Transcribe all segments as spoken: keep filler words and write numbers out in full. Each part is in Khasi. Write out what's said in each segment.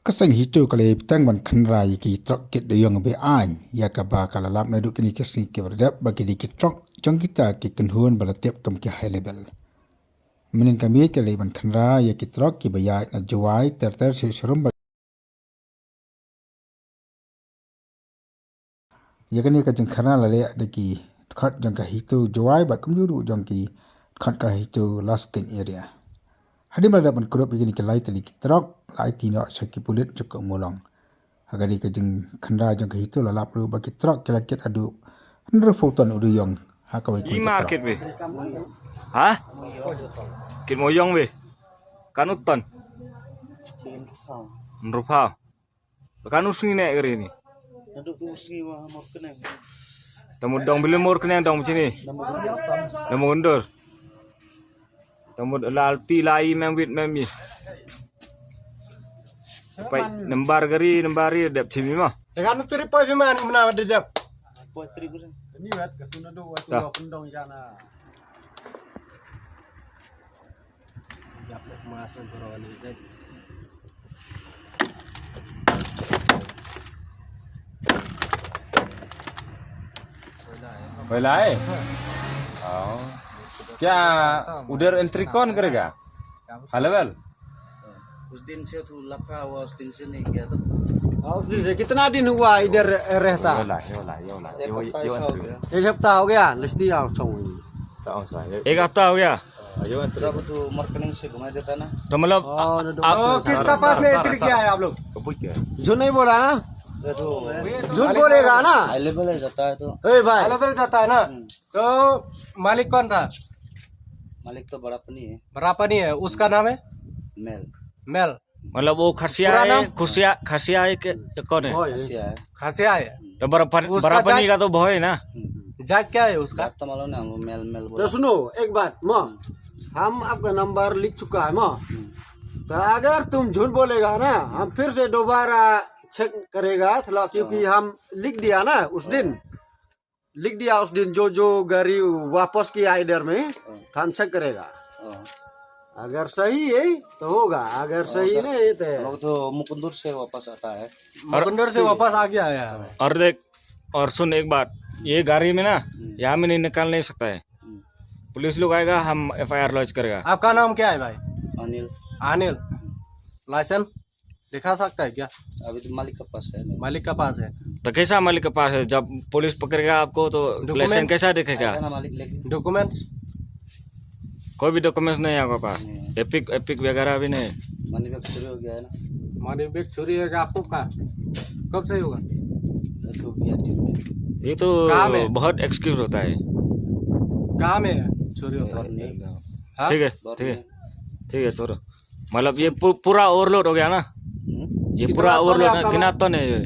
Ka seng HITO ka la ïai bteng ban khynra ïa ki trok kit dewiong be-aiñ, ïa kaba ka la lap naduh kine ki sngi kiba la dep ba ki dei ki trok jong kita ki kynhun ba la tip kum ki high level. Mynnin ka miet ka la ïai ban khynra ïa ki trok kiba ïaid na Jowai ter ter sha sharum ba Ïa kane ka jingkhynra la leh da ki dkhot jong ka HITO Jowai bad kumjuh ruh jong ki dkhot ka HITO Laskein area. Hadien ba la dep ban kurup ïa kine ki lai tylli ki trok, la aiti noh sha ki pulit jong ka Ummulong. Ha kane ka jingkhynra jong ka HITO la lap ruh ba ki trok ki la kit haduh hynriewphew ton u dewiong ha kawei kawei ka trok. Kit be? Ha? Kit mo ïong be? Katno ton? Hynriewphew. Katno sngi ne ka ri ni? Naduh tu sngi wa mor kyneng. Tamu dong bili mor kyneng dong bachini. Namu gundur. Tamu lal ti lai mem wit mem mi. Pai nambar gari nambar ri dep chimi ma. Tekan tu ri poi pima ni mena de dep. Poi tri bili. Ni wet ka sunu do wa tu dong jana. कोयला है? हाँ। क्या उधर एंट्री कौन करेगा? हाँ, लेवल? उस दिन से तो लगा हुआ, उस दिन से नहीं गया था। हाँ, उस दिन से कितना दिन हुआ इधर रहता? ये वाला, ये वाला, ये वाला, ये, ये, ये वाला। एक हफ्ता हो गया। एक हफ्ता हो गया, लस्ती आओ सो। एक हफ्ता हो गया। जब तो मरकनिंग से घुमा देता ना। तो मतलब, ओ, आप, किसका पास में एंट्री किया है आप लोग? झूठ नहीं बोला ना? ये तो झूठ बोलेगा ना? हाई लेवल है, जाता है तो। ए भाई। हाई लेवल जाता है ना? हम्म। तो मालिक कौन था? मालिक तो बड़ा पनी है। बड़ा पनी है, उसका नाम है? मेल। मेल। मतलब वो खसिया है, नाम? खसिया, खसिया है कि कौन है? खसिया है। खसिया है। तो बड़ा पन-, उसका बड़ा पनी जात का तो भोय है ना? हम्म। जात क्या है उसका? जात तो मालूम नहीं, वो मेल, मेल बोला। तो सुनो, एक बात, माँ, हम आपका नंबर लिख चुका है, माँ। हम्म। तो अगर तुम झूठ बोलेगा ना, हम फिर से दोबारा चेक करेगा, थोड़ा, क्योंकि हाँ। हम लिख दिया ना उस दिन। हाँ। लिख दिया उस दिन, जो, जो गाड़ी वापस किया इधर में, हाँ। तो हम चेक करेगा। हाँ। अगर सही है, तो होगा, अगर हाँ, सही तो नहीं है, तो हम लोग तो मुकुंदुर से वापस आता है। मुकुंदुर से वापस आ गया है। हाँ। और देख, और सुन एक बात, ये गाड़ी में ना, हम्म। यहाँ में नहीं निकाल नहीं सकता है। हम्म। पुलिस लोग आएगा, हम एफआईआर लॉन्च करेगा। आपका नाम क्या है भाई? अनिल। अनिल। लाइसेंस? दिखा सकता है क्या? अभी तो मालिक के पास है, नहीं। मालिक के पास है। तो कैसा मालिक के पास है? जब पुलिस पकड़ेगा आपको तो डॉक्यूमेंट? लाइसेंस कैसा दिखेगा? आएगा ना मालिक लेके। डॉक्यूमेंट्स? कोई भी डॉक्यूमेंट्स नहीं है आपके पास? नहीं है। एपिक, एपिक वगैरह भी नहीं? मनी बैग चोरी हो गया है ना। मनी बैग चोरी हो गया आपको? कहाँ? कब से होगा? ये तो गया दिन में। ये तो कहाँ में? बहुत एक्सक्यूज होता है। कहाँ में चोरी होता है? और नहीं। हाँ? ठीक है, और ठीक है। नहीं। ठीक है, छोड़ो। मतलब ये पू-, पूरा ओवरलोड हो गया ना? हम्म। ये कितना पूरा टन है ओवरलोड है, आपका कितना माल? टन है ये?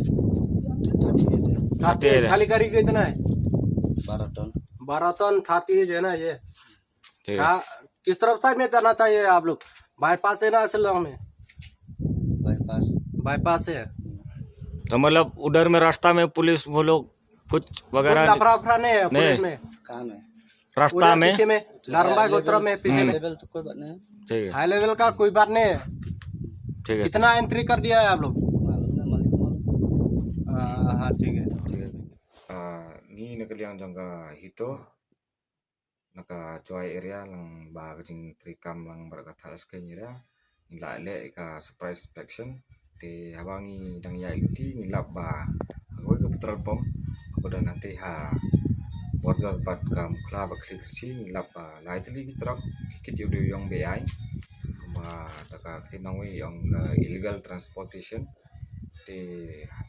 थर्टी एट है। थर्टी एट है। खाली गाड़ी का कितना है? बारह टन। बारह टन थर्टी एट है ना ये? ठीक है। हाँ, किस तरफ साइड में जाना चाहिए आप लोग? बाईपास है ना शिलोंग में? बाईपास। बाईपास है। तो मतलब उधर में रास्ता में पुलिस वो लोग कुछ वगैरह कोई लफड़ा वफड़ा नहीं है नहीं। पुलिस में? कहाँ में? रास्ता उधर में? पीछे में, नारंबा गोत्र में पीछे में। लेवल तो कोई बात नहीं है। ठीक है। हाई लेवल का कोई बात नहीं है। ठीक है। कितना एंट्री कर दिया है आप लोग? मालूम नहीं, मालिक को मालूम। हाँ, हाँ, ठीक है। ठीक है। आ, ngi na ka liang jong ka HITO, na ka Jowai area lang ba ka jingtrei kam lang bad ka Thadlaskein area. Ngi la leh ïa ka surprise inspection. Te haba ngi dang ïaid lynti ngi lap ba ha kawei ka petrol pump kaba don hangtei ha border bad ka Mukhla bad Khliehtyrshi ngi lap ba lai tylli ki trok ki kit ïa u dewïong be-aiñ. Kumba da ka ktien nongwei ong ka illegal transportation. Te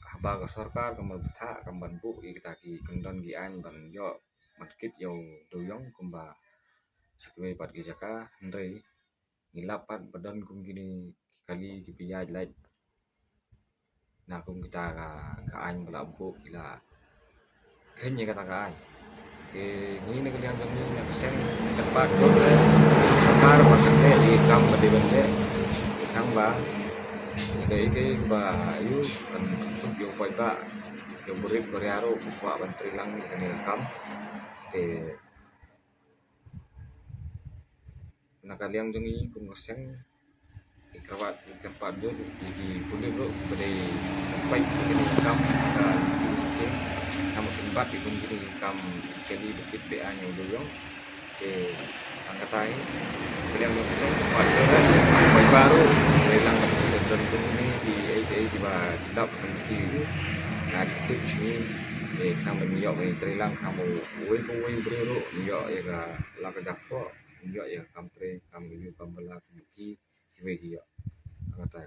haba ka sorkar kam bthah kam ban buh ïa kita ki kyndon ki aiñ ban ïoh ban kit ïa u dewïong kumba sha kiwei pat ki jaka, hynrei ngi lap pat ba don kum kine ki kali kiba ïaid lait na kum kita ka, ka aiñ ba la buh ki la kheiñ ïa kata ka aiñ. Te ngi na ka liang jong ngi na ka seng ngi kyrpad jur ïa ka sorkar ba kan leh ïa ka kam ba dei ban leh, tang ba kaei kaei ba ïoh kan suk ïa u paidbah, ïa u barit baria ruh ba kwah ban trei lang ïa kane ka kam. Te na ka liang jong ngi kum ka seng ngi Kyrpad, kyrpad jur ïa ki pulit ruh ba dei peit ïa kane ka kam ka ki suki. Namar kin bat ïa kine ki kam kali ba kit be aiñ ïa u dewïong. Te tang katai. Kaliang ba ksong kyrpad jur eh. Bai baru dei lang ba ki don kum kine ki ei ei kiba ki dap kum ki. Na ki tip sini. Te khnang ba ngi ïoh ba ngi trei lang khnang ba uwei pa uwei u briew ruh ngi ïoh ïa ka la ka jap ko. Ngi ïoh ïa ka kam trei kam ïoh kam bala ki. Kiwei ki ïoh. Tang katai.